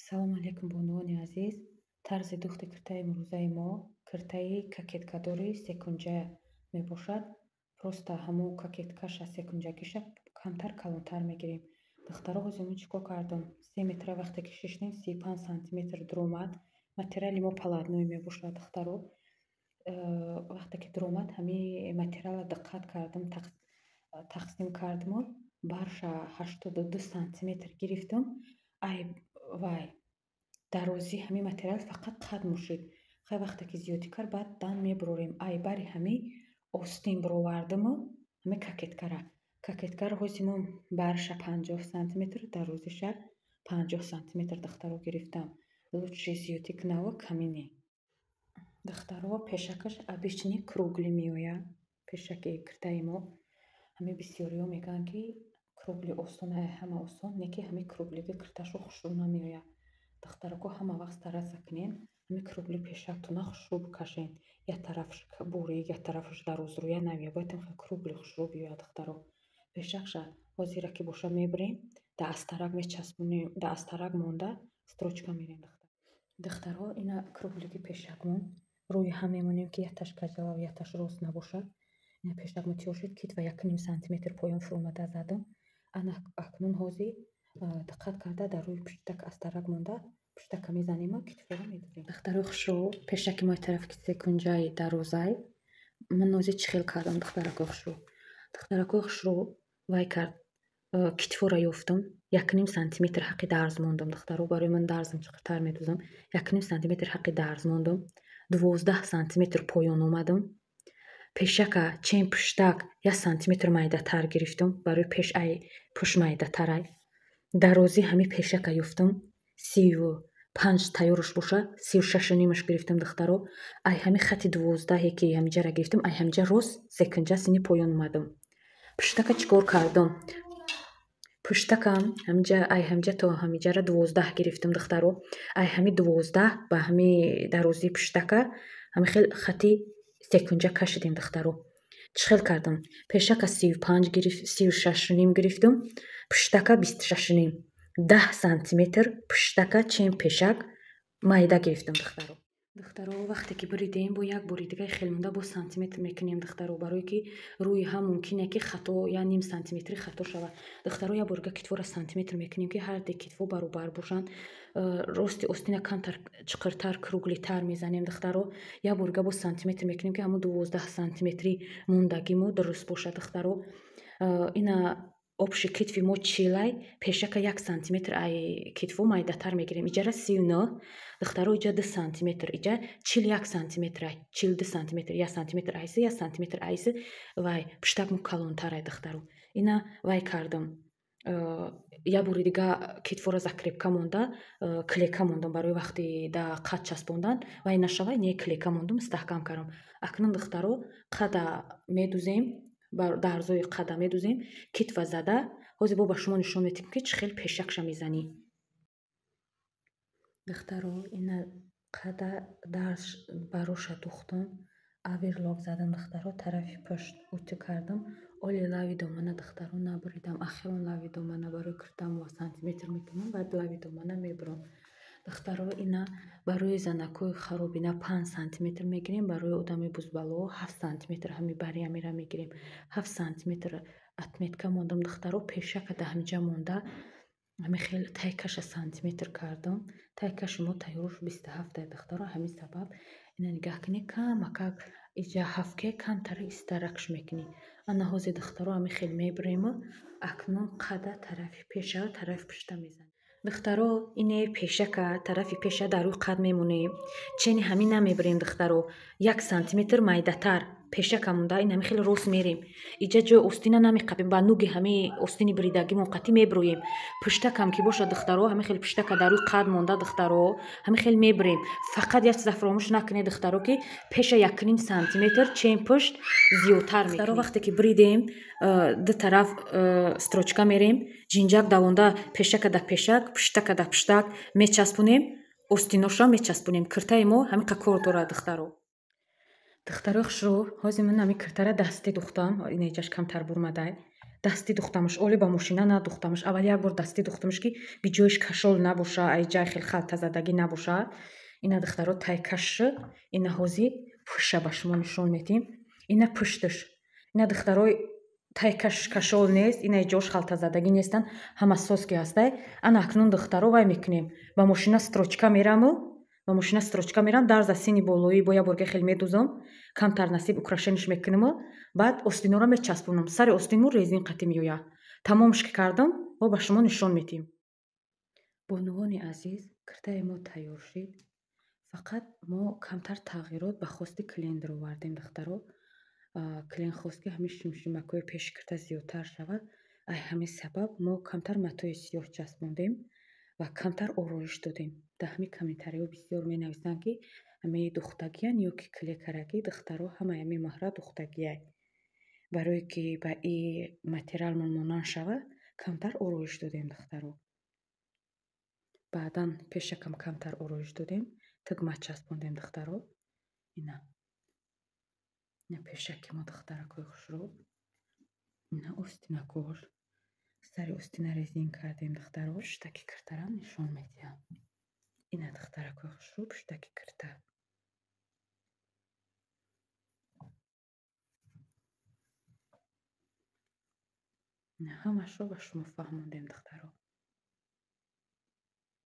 Салому алейкум, бонувони азиз. Тарзи духти киртаи имрӯзаи мо киртаи кокеткадори секунҷа мебошад. Просто ҳамун кокеткаша, секунҷагиша камтар калонтар мегирем. Духтаро, ҳозир мо чӣ кор кардам? 3 метра вақте ки шиштем, 35 сантиметр дуромад. Материали мо полотной мебошад, духтаро. Вақте ки дуромад, ҳамин материалро диққат кардам, тақсим кардиму барша 82 сантиметр гирифтам. Ай вай дарозии ҳамин материал фақат қад мушид. Хай, вақте ки зиёдӣ кард, баъд дан мебурорем. Ай бари ҳамин остин буровардиму ҳамин кокеткара. Кокеткаро ҳозир мо барша 50 сантиметр, дарозиша 50 сантиметр, духтаро, гирифтам. Лучше зиёдӣ кунаву камӣ не. Духтаро, пешакаш обычный круглый меояд. Пешаки киртаи мо. Ҳамин бисёриҳо мегӯянд, ки круглый осон, ҳама осон, не ки ҳамин круглыги кирташу хушрӯ намеояд. Духтарако, ҳама вақт стараться кунед, ҳамин круглый пешактона хушрӯ бикашед. Як тарафаш бурик, як тарафаш дарозрӯя намеояд. Бояд ҳамин круглый хушрӯ биёяд, духтаро. Пешакша ҳозира ки боша мебирем, дар астарак мечаспонем, дар астарак монда строчка мерем. Духтаро, ина круглыги пешакмон. Рӯи ҳам мемонем, ки якташ каҷалаву якташ рост набошад. Ина пешакмо тиёр шуд, китфа 1,5 сантиметр поён фуромада задам. Ана акнун ҳозир диққат карда дар рӯи пуштак астарак монда пуштака мезанему китфоро медорем. Духтарои хушрӯ, пешаки мои тарафи ки секунҷаи дарозай. Ман ҳозир чӣ хел кардам, духтаракои хушрӯ? Духтаракои хушрӯ, вай кард, китфоро ёфтам, 1,5 сантиметр ҳаққи дарз мондам, духтаро, барои ман дарзам чиқиртар медузам. 1,5 сантиметр ҳаққи дарз мондам, 12 сантиметр поён омадам. Пешака чем пуштак 1 сантиметр майдатар гирифтам, барои пеш ай пушт майдатарай. Дарозӣ ҳамин пешака ёфтам, 35 тайёрш боша, 36,5-аш гирифтам, духтаро. Ай ҳамин хати 12-е ки ҳамиҷара гирифтам, ай ҳамиҷа рост секунҷа сини поён омадам. Пуштака чӣ кор кардам? Пуштакам ҳамиҷа, ай ҳамиҷа то ҳамиҷара 12 гирифтам, духтаро. Ай ҳами 12 ба ҳами дарозии пуштака ҳами хел хати секунҷа кашидем, духтаро. Чӣ хел кардам? Пешака 35 гириф, 36,5 гирифтам, пуштака 26,5, 10 сантиметр пуштака чем пешак майда гирифтам, духтаро. Духтаро, вақте ки буридем, бо як бори дига хел монда бо сантиметр мекунем, духтаро, барое ки рӯи ҳам мумкине ки хато я ним сантиметри хато шавад. Духтаро, як бори дига китфоро сантиметр мекунем, ки ҳар ду китфо баробар бошанд. Рости остина камтар чиқиртар, круглыйтар мезанем, духтаро. Як бори дига боз сантиметр мекунем, ки ҳамун 12 сантиметри мондагимо дуруст бошад, духтаро. Ина общий китфи мо 40-ай, пешака 1 сантиметр ай китфо майдатар мегирем. Иҷара 39, духтаро, иҷа 2 сантиметр, иҷа 41 сантиметрай, 42 сантиметр, 1 сантиметр айси, 1 сантиметр айси вай пуштакмо калонтарай, духтаро. Ина вай кардам, як бори дига китфоро закрепка монда, клейка мондам, барои вақти да қад часпондан вай нашавай, не, клейка мондум, мустаҳкам кардам. Акнун, духтаро, қада медузем, дарзои қада медузем, китфа зада. Ҳозир бо ба шумо нишон медиҳем, ки чӣ хел пешакша мезанӣ. Духтаро, ина қада дарз бароша духтам, оверлок задам, духтаро, тарафи пушт утюг кардам. Оли лави домана, духтаро, набуридам. Ахирон лави домана барои киртам сантиметр мекунам, баъд лави домана мебурам. Духтаро, ина барои занакҳои харобина 5 сантиметр мегирем, барои одами бузбало 7 сантиметр ҳами бари ҳамира мегирем. 7 сантиметр отметка мондам, духтаро, пешака да ҳамиҷа монда, ҳами хел тайкаша сантиметр кардам. Тайкаши мо тайёрш 27-ай, духтаро. Ҳамин сабаб ина нигаҳ кунед, камакак иҷа ҳафтке камтар истаракш мекунӣ. Ана ҳозир, духтаро, ҳами хел мебурему акнун қада тарафи пеша, тарафи пушта мезанем. Духтаро, ине пешака тарафи пеша дар рӯи қад мемонем, чени ҳамин намебурем, духтаро, 1 сантиметр майдатар пешака монда, ин ҳами хеле рост мерем. Иҷа ҷои остина намеқапем, ба нуги ҳами остини буридагимон қатӣ мебурӯем. Пуштакам ки бошад, духтаро, ҳами хел пуштака дар рӯи қад монда, духтаро, ҳами хел мебурем. Фақат як чиза фаромӯш накунед, духтаро, ки пеша 1,5 сантиметр чем пушт зиёдтар мекунем. Вақте ки буридем, ду тараф строчка мерем, ҷинҷак давонда, пешака да пешак, пуштака да пуштак мечаспонем, остиношро мечаспонем. Киртаи мо ҳамин қа кор дорад, духтаро. Духтарои хушрӯ, ҳозир ман ҳамин киртара дастӣ духтам, инеҷаш камтар бурмадай. Дастӣ духтамаш, оли ба мошина надухтамаш. Аввал як бор дастӣ духтамаш, ки биҷоиш кашол набоша, ай ҷай хел халтазадагӣ набоша. Ина духтаро тайкаш, ина ҳози пӯша ба шумо нишон медиҳем. Ина пушташ. Ина духтарои тайкаш кашол нест, ина ҷош халтазадагӣ нестанд, ҳама соски ҳастай. Ана акнун духтаро вай мекунем. Ба мошина строчка мераму, ба мошина строчка мерам, дарза сини болоӣ бо як борга хел медузам, камтар насиб украшениш мекунаму, баъд остинора мечаспонам. Сари остинму резин қатӣ меояд. Тамомш ки кардам, бо ба шумо нишон медиҳем. Бонувони азиз, киртаи мо тайёр шид. Фақат мо камтар тағйирот ба хости клиент даровардем, духтаро. Клиент хост, ки ҳамин шимшимакҳои пеши кирта зиёдтар шавад. Ай ҳамин сабаб мо камтар матои сиёҳ часпондем ва камтар ороиш додем. Дар ҳамин комментариҳо бисёр менависанд, ки ҳамаи духтагиян ё ки клекарагӣ. Духтаро, ҳамаи ҳамин маҳра духтагиай. Барое ки ба и материалмон монанд шавад, камтар ороиш додем, духтаро. Баъдан пешакам камтар ороиш додем, тугма часпондем, духтаро. Ина. Ина пешаки мо, духтаракҳои хушрӯ. Ина остинакош. Сари остина резин кардем, духтаро. Пуштаки киртарам нишон медиҳам. Ина духтаракҳои хушрӯ, пуштаки кирта. Ина ҳамашро ба шумо фаҳмондем, духтаро.